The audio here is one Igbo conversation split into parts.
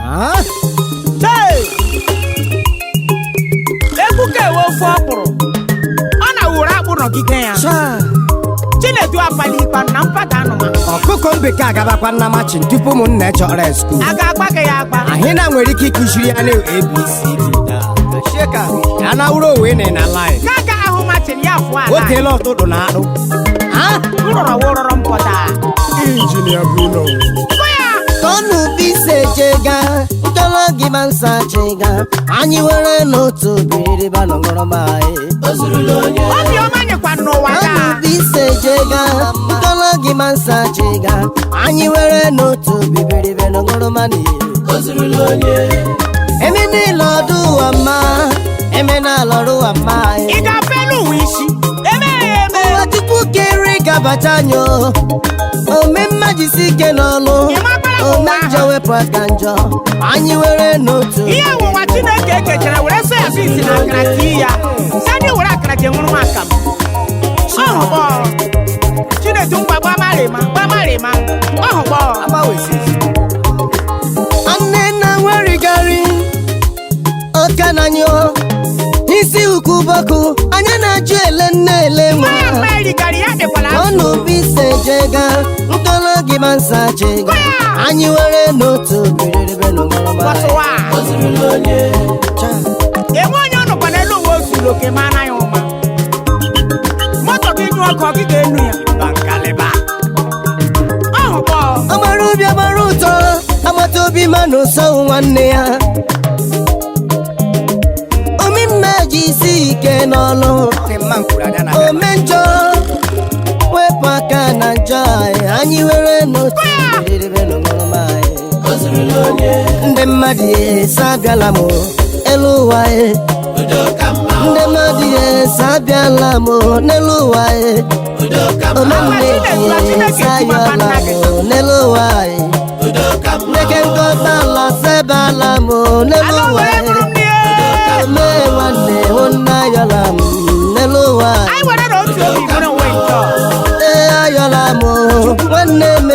Ah, Chee! Egwu ka ewe ofe ọkpụrụ ọ na wuru akpụ nọgide ya. Chaa. Chinedu apali ikpa na mpaga anụmanụ. Ọkụkọ m bekee agabakwa nnamachi tupu ụmụnna chọrọ skuul. A ga-agba gị ya agba. Ahịna nwere ike ịkụziri ya na ABCD. Ya na wuro owe na na line. Ka aga ahụ machin ya fụọ O ala. teela ọtụtụ na akpụ. Ah, Nrọrọ wụrọrọ mpọta. Injinia Bruno. Kụ ya. Tọnụ bise chega, ntọrọ gị ma nsa chega, anyị were n'otu biriba n'ọṅụrụma anyị. Obiọma nyekwa n'ụwa Tọnụ taa. bise chega, ntọrọ gị ma nsa chega, anyị were n'otu bibiribe n'ọṅụrụma n'iyi. Eme niile ọdụ ụwa mma, eme na alọrụ ụwa mma anyị. Ị ga-afe n'ụwa isi eme ya eme. Ụwa Chukwu kere gabata anyị o, ome mma jisi ike n'ọlụ, Ị makwara ụwa ome ahụ. njọ wepụ aka njọ, anyị were n'otu. Ihe ọnwụnwa Chineke ekechara were soya beans na akara tii ya si anyị were akara jee ṅụrụ akamụ. Ọhụgbọ Chinedu ngwa gbamarịma gbamarịma ọhụgbọ. Nne na nwerigari ọka na nyụ isi ukwu bọkụ anya na-ajụ ele nne ele nwa. Mmanya mma erigara ya dịkwala azụ. Ọnụ bise jega ntọrọ gị ma nsa jega, anyị were n'otu biriribe n'ụgbọrọma. Bọtụwa enwe onye ọ nọkwa n'elu uwe ozuru oke ma anaghị ụma moto gị nyụọ ọkụ gị ga-enu ya. Bankaliba. Ọhụgbọ. Ọgbara obi agbara ụtọ agbata obi ma na ụsọ nwanne ya, omemme ji isi ike n'ọlụ. Dị mma m kwuru anya na Ome njọ wepụ aka na njọ anyị, anyị were n'otu biriribe n'ụgbọrọma anyị. Ndị mmadụ ese abịala m elu ụwa e. Ndị mmadụ ese abịala m n'elu ụwa e. Omenne ese ayọla m n'elu ụwa e. Ndeke nkọtala sebala m n'elu Ala ụwa were e. bụrụ m n'ihe. Ome nwanne hụ nna ayọla m n'elu ụwa e. Anyị were na otu obi bụrụ onwe nke ọ. Ee, ayọla m nwanne m.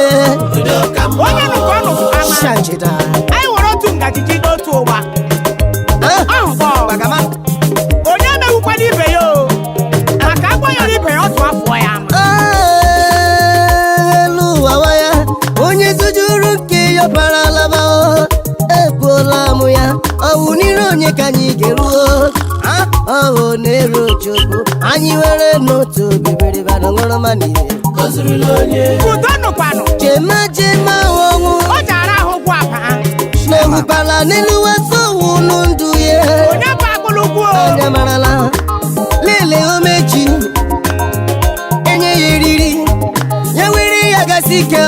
Onye nụ ka ọ nụ ama. Shanjida. Anyị were otu ngaji ji n'otu ụwa. Ah, Ọhụgbọ. Bagama. Onye emeghukwana ibe ya o maka agbanyere ibe ya otu afọ ya ama. ah, elu ụwa waya onye zujuru nke ya bara alaba o. Ekwuola m ya ọwụ n'iru onye ka anyị ga-eruo. Ah, ọwụ na-eru Chukwu anyị were n'otu bibiriba na ṅụrụma n'ihe. Udo nụkwanụ. Chema chema ọnwụ O ji ara ahụ gwụ apa ha. na-ewukwala n'elu wesowu ndụ ya. Onye bụ akpụlụgwụ o. Anya marala lele omeji enye ya eriri ya were ya gasị ike o.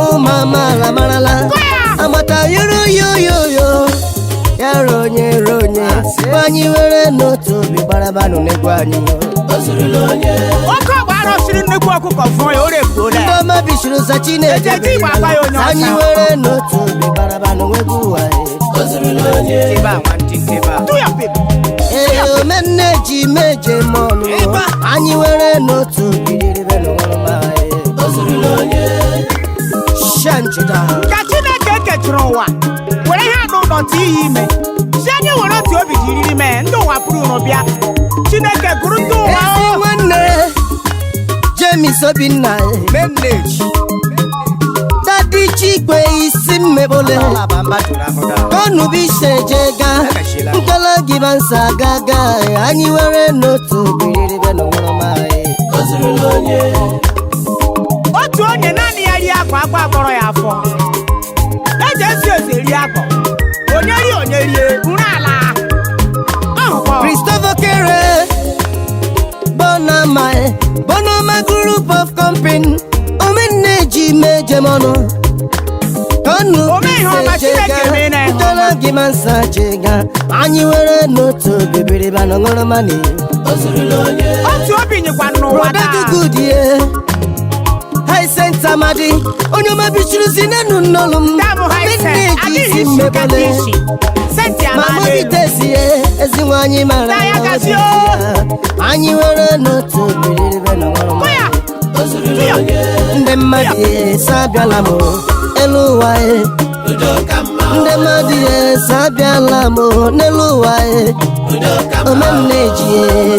Ụmụ amaala marala amata yoro yoyoyo ya ronye ronye anyị were n'otu obi gbarabanụ n'egwu anyị. Oke ọgba arụsịrị nnukwu ọkụkọ fụọ ya o refuola Ndị ya. ọma bishiri ụzọ Chineke. Ejeje Igbo agba ya onye ọcha. Anyị were n'otu obi gbarabanụ n'egwu anyị. Tiba nwantị tiba. Do your baby. Ee, omenne ji meje mọnụ anyị were n'otu biriribe n'ụwa anyị. Shanjida. Ka Chineke kechiri ụwa were ihe anụ ụlọ tie ya ime si anyị were otu obi jiriri mee ndị ụwa pụrụ ụrụ bịa Chineke gụrụ ndị ụwa Ezi o. nwanne James Obinna, Meneji. Dadi Chikwe isi mmebole. Alaba mba tụrụ ahụ daa. Kọnubise jega nkele gị ma nsa gaga anyị were n'otu biriribe n'ụwa anyị. Otu onye naanị ya rie akwa akwa akpọrọ ya afọ eji esi esi eri akọ onye rie onye rie nri ala ọhụkpọ. Christopher Kere Bonama Bonama Group of Company omenne ji mejemonụ kọnụ. Ome ihe ọma, Chineke mee na ihe ọma. ntọrọ gị ma nsa jega anyị were n'otu bibiriba na ṅụrụmani. Otu obi nyekwa n'ụwa taa. Rodogugudie Haisent Amadi onye ọma bichiri si n'enu nnọlụ m. Damụ Omenne haisen ji adịghị isi isi ka mmebole. isi senti Ma amala elu. mobitesie ezi nwanyị mara Na ya na gasị obi o. ya. Anyị were n'otu biriribe na ṅụrụma. Kụ ya. Tụya. Ndị mmadụ ese abịala m elu ụwa e. Mmadụ ihe abịala m n'elu ụwa e. Omemneji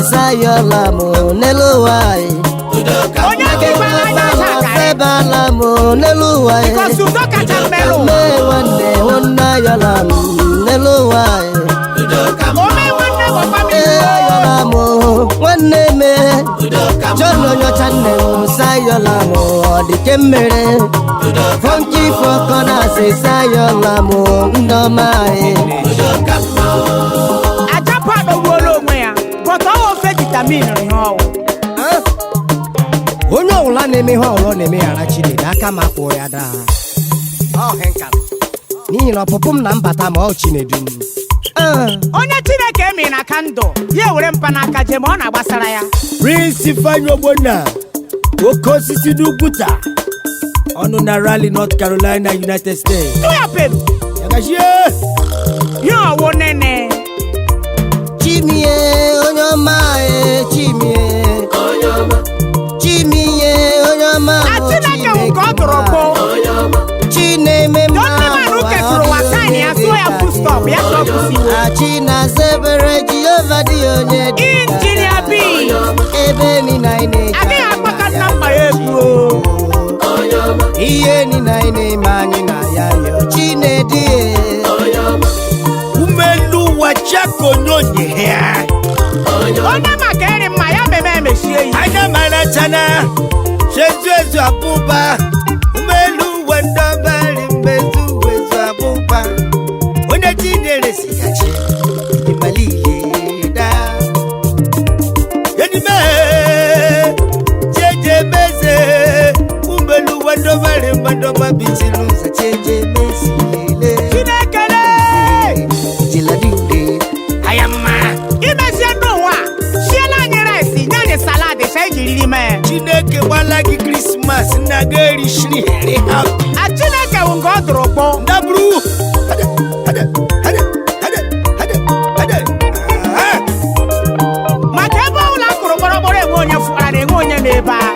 sayọla m n'elu ụwa e. Onye aka ịgbala anya ọcha akarị. Febala m n'elu ụwa e. Because udo kacha mmerụ ụwa. Ome nwanne hụnna yọla m n'elu ụwa e. Ome nwanne bụ family. Ee, ayọla m nwanne me. John Onyocha nne m sayọla m ọ dị ke mmere. Funky Four Corners sayọla m ndọma e. Ajapụ adọgbuola onwe ya, but ọ ofe vitamin ihe ọwụ. Onye ọwụla na-eme ihe ọwụla ọ na-eme ghara Chinedu aka ma kwụọ ya daa. N'ihi na ọpụpụ m na mbata ma ọ Chinedu m. Onye Chineke emi na kandụl ya ewere mkpanaka jee ma ọ na-agbasara ya. Prince Ifeanyi Ogbonna, oke osisi n'Ugwuta, ọnụ na Raleigh, North Carolina, United States. Tụyapem. Yagashie! Ya ọwụ nene. Chimie onye ọma e, Chimie. Chimie onye ọma A o, Chineke wụ ka ọ dụrụ mma. kpụ. Chineme mma Don't man who ketụrụ ụwa sign ya sụọ ya full stop ya ka ọ kwụsịwo. Achi na zebere Jehova dị onye dị ka Injinia B. ebe niile anyị na-eje Agaghị anyị akpakọ na nna ya mma ya egwu o. Ihe niile anyị na-eme anyị na ya yọ Chinedu e. Umelu wachakonyonye ha. Onye maka ịrị mma ya meme emechie ya. Anya mara chana, shezu ezu abụba. Umelu wendọbari mmezu wezu abụba. Onye chinyere si ya chi, ịmalile da. Enime, cheje meze. Umelu wendọbari mmadọba bitiri ụzọ cheje mezi lele. Chineke lee! Jiladide, ayama. Imezie ndị ụwa a, siela anyị rice nye anyị salad cha iji riri mee. Chineke gbala gị Krismas nna gị erishiri heri hapi. A Chineke wụ nke ọ dụrụ kpụ. Ndaburu. Hade, hade, hade, hade, hade, hade. Ah! Maka ebe ọbụla a kụrụ kpọrọkpọrọ enwe onye fụkwara na enwe onye na-ebe a.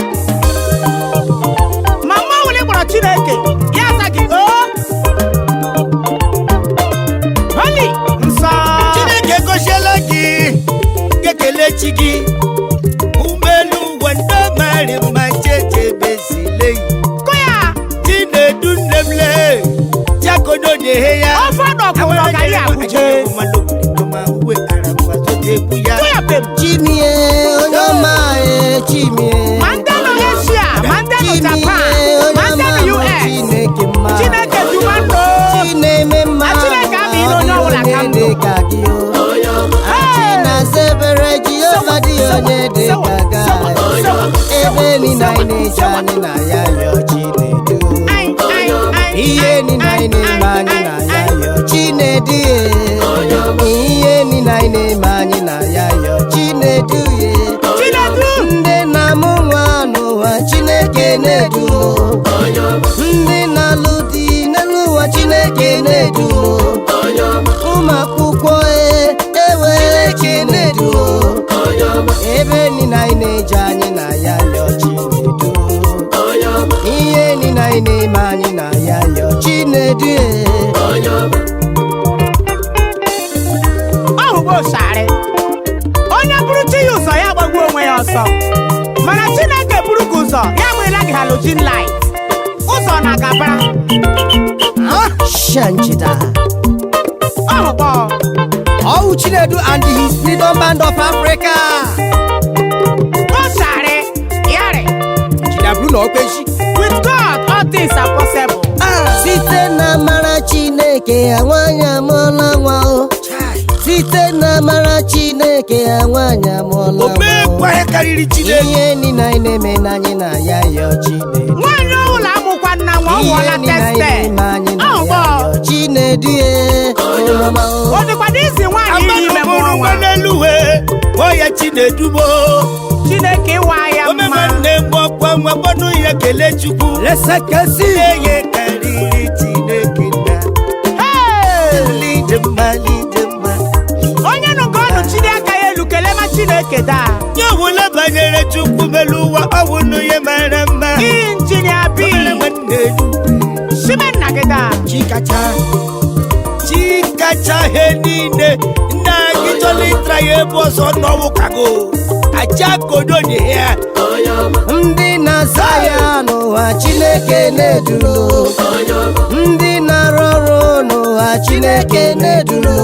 Ma mma ọbụla ị kpọrọ Chineke, ya aza gị oo. Holy nsọ. Chineke gosiela gị kekele chi gị umelu ụwa ndị mari mma chechebezile Kụ ya, Chinedu nne m le jakodo na-ehe ya ofe ọdọkụ na ọgarị agwụje. Kụ ya pem. Chimie onye ọma e, Chimie. Ma ndị nọ Asia, ma ndị nọ Chimie Japan, onye ma ndị ọma nọ o, US. Chineke mma. Chineke duma ndụ. Chineme mma A Chineke abụghị onye ọbụla ka ndụ. dị ka gị o. Chinazebere Jehova dị onye dị ka gị. Ebe niile anyị na-eje anyị na ya yọ Chinedu. Ihe niile anyị na-eme anyị na ya yọ Chinedu e. Ihe niile anyị na-eme anyị na ya yọ Chinedu e. Chinedu. Ndị na-amụ nwa n'ụwa Chineke na-edu o. Ndị na-alụ di n'elu ụwa Chineke na-edu o. Ụmụ akwụkwọ e ewe Chinedu o. Ebe niile anyị na-eje anyị na ya yọ Chinedu. Ihe niile anyị na-eme anyị na ya yọ Chinedu e. Ọ hụgbo osarị. Onye bụrụ chi ya ụzọ ya gbagbuo onwe ya ọsọ. Mana Chineke buru gị ụzọ ya nweela gị halogen light. Ụzọ na-agabara. Shanjida. Ọ hụkpọ. Ọwụ Chinedu and his Freedom Band of Africa. Osarị. Yarị. Chinabru na Okpechi. With God, all things are possible. Site na amara Chineke ya nwanyị amụọla nwa o. Site na amara Chineke ya nwanyị amụọla nwa o. Omekwa karịrị Chineke. Ihe niile anyị na-eme na anyị na ya yọ Chinedu. Nwaanyị ọbụla amụkwa nna nwa ọ Ihe wụọla niile anyị tested. na-eme anyị na Ọ ya hụkpọ. yọ Chinedu e. Oroma o. Ọ dịkwa n'izi nwaanyị iri ime mụrụ Amanụ nwa. nwa n'elu wee kpọọ ya Chinedu mo. Chineke ịwa ya mma. Omeme nne mgbọkwa nwa gbọdụ ya kelee Chukwu. Lesekesi. Ihe karịrị Chineke na. Hey! Lide mma, lide mma. Onye nụ ka ọ nụ chidi aka ya elu kelee ma Chineke daa. Nye ọbụla banyere Chukwu melu ụwa ọ bụ nnu ya mara mma. Injinia B. Obere nwanne elu. Shime nna gị daa. Chikacha. Ịtracha ihe niile nna gị chọrọ ịtra ya ebe ọzọ n'ọwụ kago aja kodo n'ihe ya. Ndị na-aza ya n'ụwa, Chineke na-eduru. Ndị na-arụ ọrụ n'ụwa, Chineke na-eduru.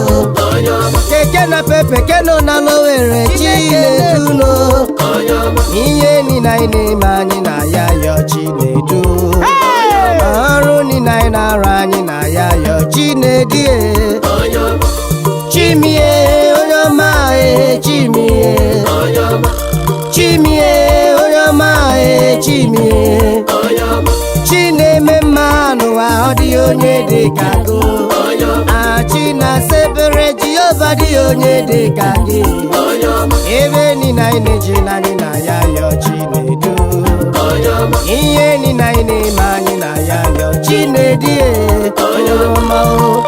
Keke na pepe keno na lowere Chinedu. Ihe niile anyị na-eme, anyị na ya yọ Chinedu. Ọrụ niile anyị na-arụ, anyị na ya yọ Chinedie. Chimie, onye ọma e, Chimie. Chimie, onye ọma e, Chimie. Chi na-eme mma n'ụwa, ọ dịghị onye dị ka gị. A Chi na-asebere Jehova, dịghị onye dị ka gị. Ebe niile anyị na-eji na anyị na ya yọ Chinedu. Ihe niile anyị na-eme, anyị na ya yọ Chinedie, onye ọma o.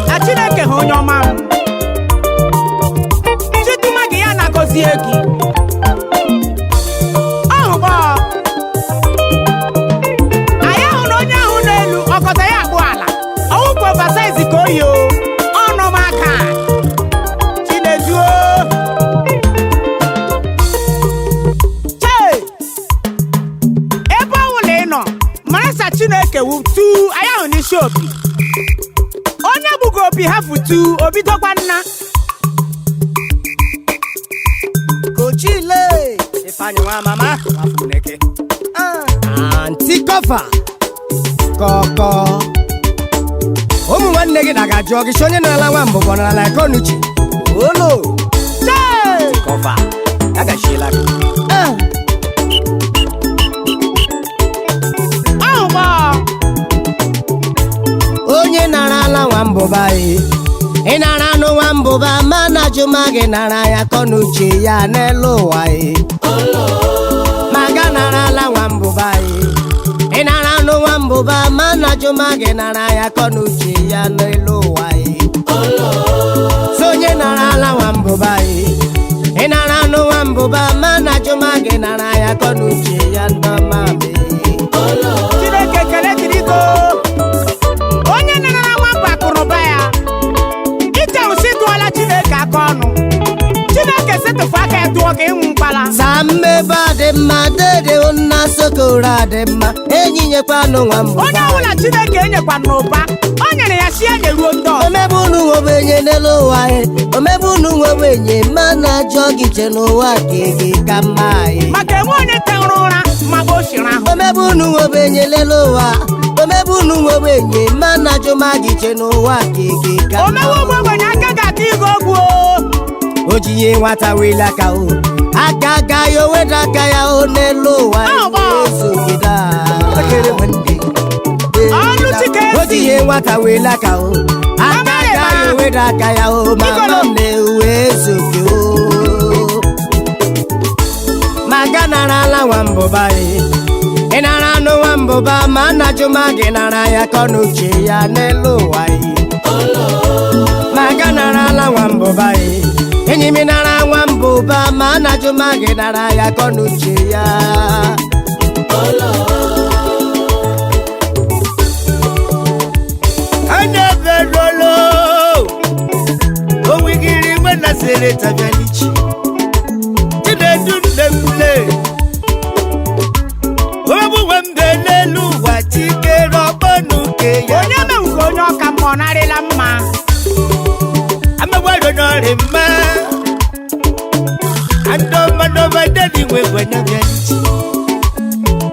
Na Chineke ha, onye ọma m, Chituma gị ya na-agọzie gị ọhụgbọ. Anyị ahụ na onye ahụ n'elu ọkọta ya akpụ ala ọwụkwa oversize ka oyi o ọnụ m aka Chineduo. Chee! Ebe ọ bụla ị nọ mara sa Chineke wu tu anyị ahụ n'isi opi. Onye gbugo opi hafụ tu obidokwa nna. Kochile. Ifeanyị nwa mama Nwafuneke. Aunty Kọfa kọkọ, ụmụ nwanne gị na ga-ajụọ gị sị onye na-ala nwa mbụ bụ ọnara ekonuchi olo. Chee! Kọfa agachiela gị. Ọhụgbọ. Onye nara ala nwa mbụba e, ị nara anụ nwa mbụba, ma na ajụma gị nara ya kọnuche ya n'elu ụwa e. Ma ga nara ala nwa mbụba e, ị nara anụ nwa mbụba, ma na ajụma gị nara ya kọnuche ya n'elu ụwa e. So onye nara ala nwa mbụba e, ị nara anụ nwa mbụba, ma na ajụma gị nara ya kọnuche ya ndọma mee. Chineke, kele dịrị go. Onye nara nwamba akụnụba ya ite usi tụọla Chineke aka ọnụ. Chineke setụfụ aka ya tụọ gị ịnwụ mkpala. Saa mmebe a dị mma, dede nna sokoro a dị mma, enyi nyekwanụ nwa mbụba. Onye ọbụla Chineke enyekwa n'ụba o nyere ya si ya nyeruo ndị ọzọ. Omebe unu nwogbenye n'elu ụwa anyị, omebe unu nwogbenye, ma na ajọ gị che n'ụwa ka gị ka mma anyị. Maka enwe onye tewụrụ ụra ma o shiri ahụ. Omebe unu nwogbenye n'elu ụwa, omebe unu nwogbenye, ma na ajọ ma gị che n'ụwa ka gị ka mma. Omewe ụmụ ogbenye aka ga-ata ịgo ogwu o. O ji ihe nwata wele aka o, aka ga ya, o weda aka ya o n'elu ụwa. Ọgbọ. Ezogide Ekele nwanne. Ọnụ Chike o ji ihe nwata wele aka o, aka Mama ga ya, Rema. o weda aka ya o, mama Igolo. m na-ewe ezoge o. Ma ga nara ala nwa mbụba e, ị nara anụ nwa mbụba, ma na ajụma gị nara ya kọnuche ya n'elu ụwa e. Ma ga nara ala nwa mbụba e, enyi m, nara nwa mbụba, ma na ajụma gị nara ya kọnuche ya. Anya berolo owigiri nwenasịrị tabianichi Chinedu nnemle omegbuwe mbe n'elu ụwa chikere ọgbọnuke ya. Onye menwu ka onye ọka mmụọ narịla mma. Amegwaro n'ọrị mma andọmadọmadeni nwegwenyabianichi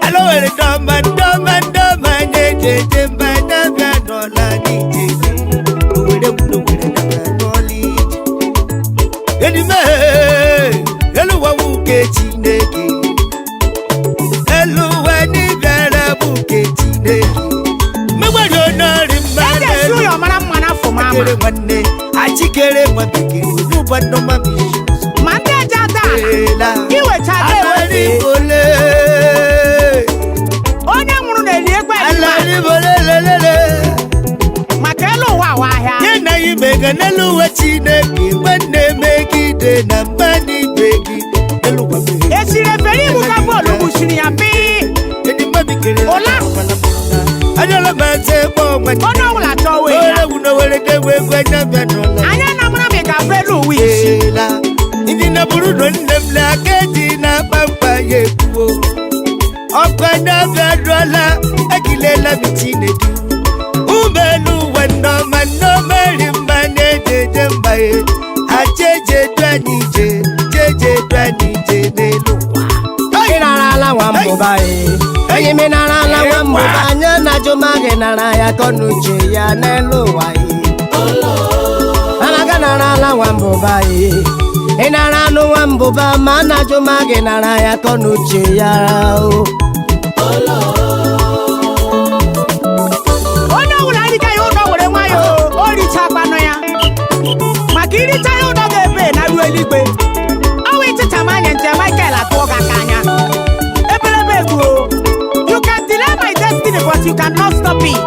alowere dọma ndọma ndọma nyejeje mba nabịa n'ọla n'ijeje owere gwuru were nabịa n'ọla ije enime elu ụwa wuke Chineke, elu ụwa n'ịbịara bụ nke Chineke megwere onọrị mma. Eji esi ụyọ mara mma n'afọ mama. Akere nwanne achikere nwa bekee onye nnọma Ma ndị eji ada ala ela iwecha ada ewefe. alaribole. Onye nwụrụ na-eli ekwe elima. Alaribolelelele. Maka elu ụwa awa ahịa. Nye na imega n'elu uwe Chineke nwanne megide na mba n'ibe gị elu ụwa megide. Esiri efere ibu ka bọọlụ gbuchiri ya pii. Ndị mmadụ kere Ụla. anyala ma ete kpọ nwanne. Onye ọbụla chọwa ya. Owere wu na Edewe egwu anya bịa n'ụlọ. Anya na mara ma ị ga-afụ elu ụwa isi. Eela. Ndị na bụrụ na nne m na-aka eji na-akpa mkpa ya ekwuo. Ọkụ anya bịa rụọla, ekilela m Chinedu. Ụgbọelu ụwa nneọma nneọma eri mba na-eje eje mba ya. Acha eje edu anyị ije, jeje edu anyị ije n'elu ụwa. Ị narala nwa mbụba e. Enyi m, ị narala nwa mbụba. Anya na ajụma gị nara ya kọnuche ya n'elu ụwa e. Anaga narala nwa mbụba e. Ị nara anụ nwa mbụba ma na ajụma gị nara ya kọnuche ya o. Onye ọbụla richa ya ụdọ were nwayọọ, o richakwanụ ya, maka iricha ya ụdọ ga-ebe na ruo eluigwe. Ọnwa ịchịcha m anya nche Michael atụọ gị aka anya ebelebe egbuo. You can delay my destiny, but you cannot stop it.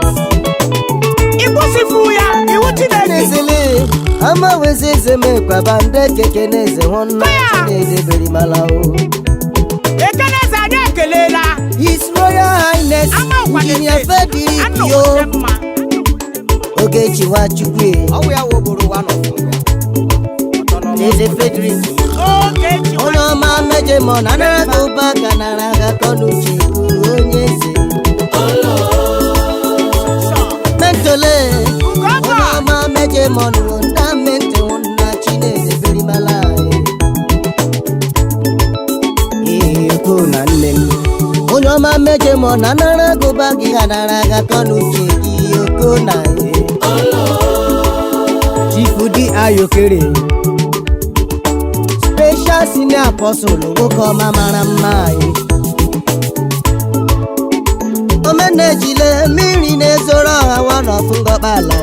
Ịkwụsịfu ya iwu Chineke. N'ezili ama wezeze mekwaba ndị keke n'eze hụ nna Chinedebere mala o. Ekeneze, anyị ekelela. His Royal Highness Ama ụkwa Engineer na-ete. Frederick Anụ yo nwanne mma. Ogechi Nwachukwu e. Ọwụ ya wogboro ụwa nọ. Eze Frederick. Ogechi. Onye ọma meje mọ na nara gị ụba ka nara ga kọnuche onye eze mentole. Ugogba. Onye ọma meje mọ nụ nda mente nna Chinedebere mala Ee, na nne m. Onye ọma meje mọ na nara gị ụba gị ha nara ga kọnuche gị oko na e. Chief di Ayokere. Special senior apostle, nwoke ọma mara mma anyị. Omenejile mmiri na-ezoro ọha nwa n'ọfụngọkpala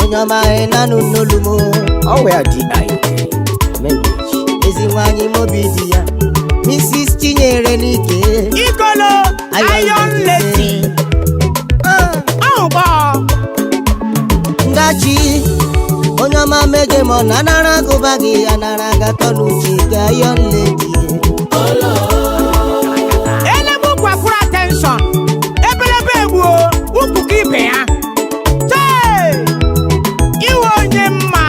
onye ọma anyị nanụ n'olu m. Ọwụ ya di Ayokere. Omeneji. Ezi nwanyị mobi di ya, Mrs. Chinyere n'ike. Igolo Iron Lady ọhụgbọ. Ngachi onye ọma meje mọ na nara gụba gị ya nara gatọ n'uche gị, Iron Lady. Elebe ukwu akwụrụ attention, ebelebe egbuo ukwu ka ibe ya. Chee! Iwe onye mma.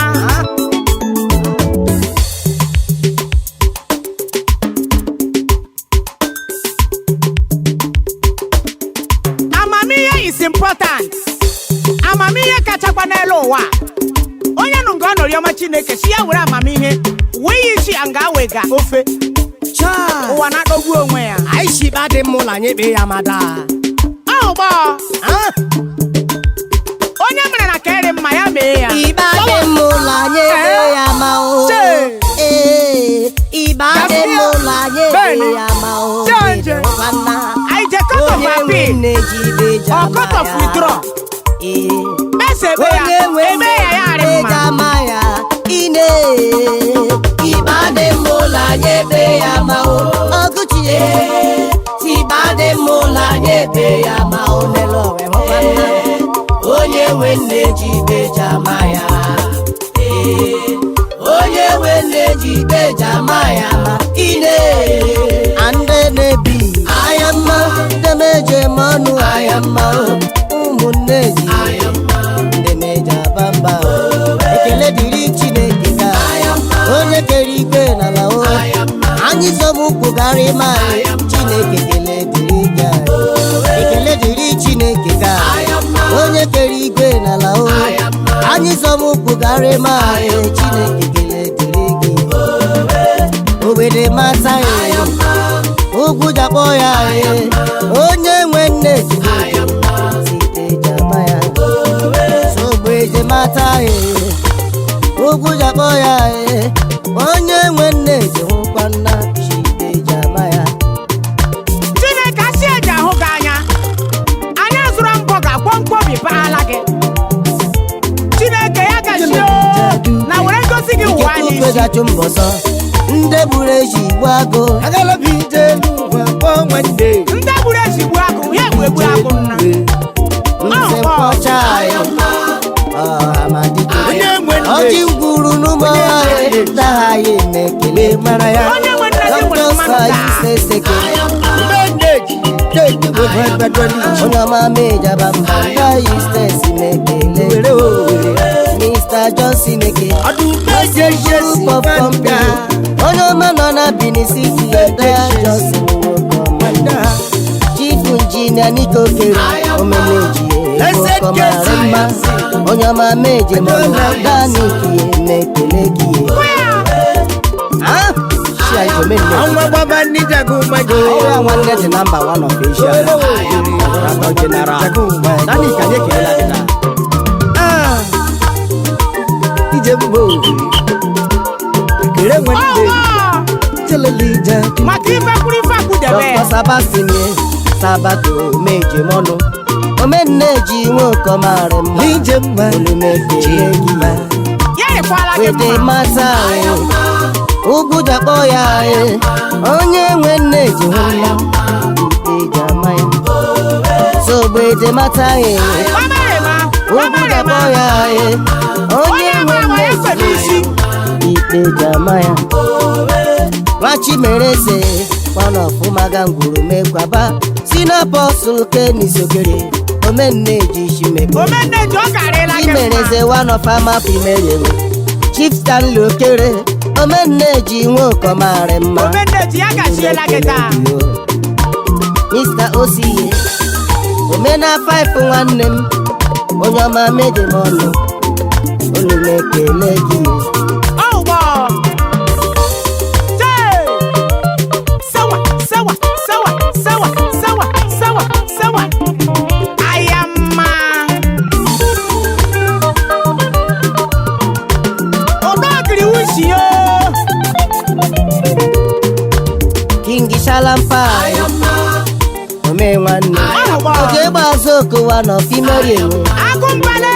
Amamihe is important. Amamihe kachakwa n'elu ụwa. Onye nụ nga ọ nọrọ ọma Chineke si ya were amamihe wee ya isi ya nga wega ofe. Ụwa na-akpọgbu onwe ya. Anyị shiba dị mma ụlọ anyị kpee ya mada. Ọhụgbọ onye mere na ka eri mma ya mee ya. Ibe adị mma ụlọ anyị ebe ya ma o. Chee! Ee, ibe adị mma ụlọ anyị ebe Beni. ya ma o. Chee nje. Nwanna. Anyị je court of Onye nwe appeal nne ji ibe ji or ama court of ya. withdrawal. Ee. Mesa ebe ya. Onye nwe Eme ya ya arị nne mma. ji ama ya. Ine. Ibe adị mma ụlọ anyị ebe ya ma o. Ọgụchi. Ibe adị mma ụlọ anyị ebe ya ma o. Lele onwe nwanna. Onye nwe nne ji ibe ji ama ya. Ee, onye nwe nne ji ibe ji ama ya ma ine ande na-ebi aya mma ndemeje mọnụ aya mma ụmụnne ji ndị na-eje aba mba o. Ekele dịrị Chineke ka onye kere igwe n'ala o. Anyị zọmụkwụ gara ime anyị Chineke, ekele dịrị gị anyị. Ekele dịrị Chineke ka onye kere igwe n'ala o. Anyị zọmụkwụ gara ime anyị Chineke, ekele dịrị gị. Ogbede mata ya ugwu jakpọ ya e. Onye nwe nne site jama ya sogbeje mata e ugwu jakpọ ya e. Onye nwe nne ji hụkwa nna site jama ya. Chineke asị eji ahụ gị anya anya zụrụ mbọ ga-akwọ mkpọbi paala gị. Chineke ya gachie na were ngozi gị wụọ anyị isi. Iketukwegachụ mbọsọ ndị gburu eji igbu agụ. Agalabi ije n'ụwa kpọọ nwanne. Ndị gburu ezigbo agụ ya egbu egbu agụ nna. Nze mkpọcha anyị ọhamadike. Onye nwe nne. Ọjị ngwuru n'ụmụ anyị daghaghị na-ekele mara ya. Onye nwe nne gị nwere mmanụ taa. Seseke. Mgbe nne ji na-eji wee gbado n'iche. Onye ọma mejaba mba ngaghị stesi na-ekele. Were o were. Okeke. Ọdún méje ṣe sí Group of gbàgbà. company. Onye ọma nọ na Benin City, Eda Johnson nwoke ọma. Chief Engineer Nico Okere, omemeji Blessed nwoke ọma Jesse. mma. Onye ọma meje mọnụ, Danikie mekele gị. Ah, shi anyị omenne. Àwọn bàbá níjàgùn májò. Ọwa nwanne dị na mba one of Asia. Ratọ General. Dani ka anyị ekelela gị taa. Ije mbọ òwúrì. Kèrè nwanne. Ọwọ́ Jẹ́lẹ̀lì ìjà. maka ife kwuru ife akwụdebe. Dr. Sebastian Sabato meje mọnụ. Omenne ji nwoke ọma mma. Ije mma. Olumekele gị. Ya rịkwala gị Wete mma. mata ugwu jakpọ ya e. Onye nwe nne ji hụ nna eji ama ya. Sogbede mata e. Mamarịma, Ugwu mamarịma. jakpọ ya e. Onye Onye ama nwe ama nne ya ji fe n'isi. ikpe ji ama ya. Nwachimereze kwanọfụmaga ngwuru mekwaba si na apọstụl kenisokere omenne ji shimekpe. Omenne ji ọ karịla gị mma. Chimereze one of ama primary Chief Stanley Okere omenne ji nwoke ọmarị mma. Omenne ji ya gachiela gị taa. Mr. Osiye omena 5 nwanne m onye ọma meje m ọnụ olu m ekele gị. Ọwụgbọ. Jee! Sewa, sewa, sewa, sewa, sewa, sewa, sewa. Ayama. Ụdọ ogiri wushi yo. King Shalampa ome nwanne Ọwụgbọ. oge gbazụ okowa na ọfimeri enwe. Agụmbale!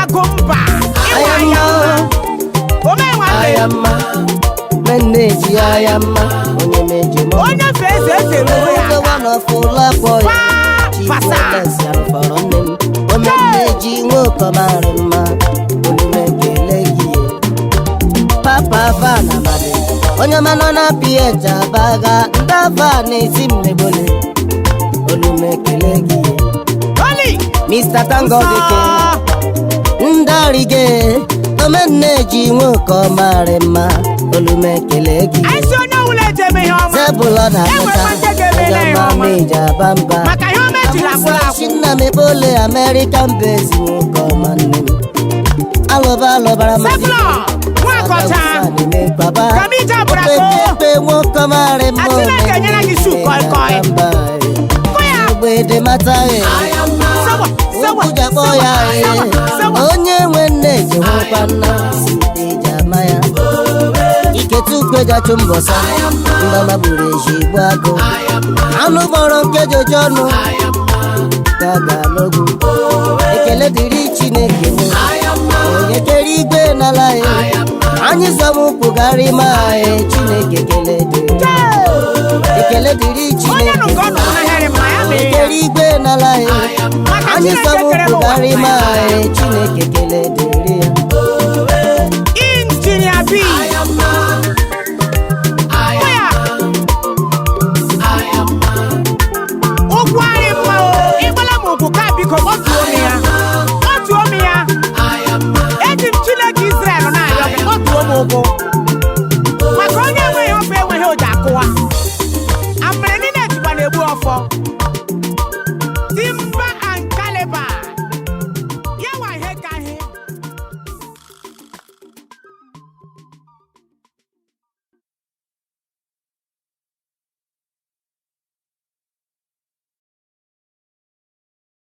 Agụmba! Ịwa Ayamma ayama. Ome nwanne. ayamma menne ji ayamma onye meje m ọnụ. Onye fe eze eze ruru ya Oge aka. one of ụlọ akpọ ya Kwaa! Fasa! fọrọ nne m omenne ji nwoke ọmarị mma olume ekele gị. Papa van amadi onye ọma nọ na piecha baga ndava na-esi mmegbole olume ekele gị. Oli! Mr. Tangodike ndarige omenne ji nwoke ọmarị mma olume ekele gị. Anyị si onye ọwụla eji eme ihe ọma. Zebụlọ na Enwekwa akpata ndị ga-eme onye ihe ọma ọma. meji aba mba. Maka ihe ọma ejiri akwụla akwụ. Chinamebole American base nwoke ọma nne m. Alụba alụbara masị. Zebụlọ! Nwakọcha! Kamije Abrako! Okpekpe nwoke ọmarị mma. A Chineke nyere gị shu koi koi. Kụ ya! Ogbede mata e. Sewa! Sewa! Ukwu jakpọ ya e. Sewa! Sewa! Onye nwe nne ji hụkwa nna si eji ama ya. Iketukwe jachụ mbọsa. Ndọma gburu ezigbo agụ. Anụ gbọrọ nkeji oji ọnụ. Gaga n'ogwu. Ekele dịrị Chineke m. Onye kere igwe n'ala ya. Anyị zọmụkwụ gara ime anyị. Chineke kele dịrị. Ekele dịrị Onye nụ Chineke. nke ọ nọ n'ahịrị mma ya mee Onye ya. kere igwe n'ala ya. Maka Anyị Chineke kere zọmụkwụ ụwa. gara ime anyị. Chineke kele dịrị ya. Injinia B.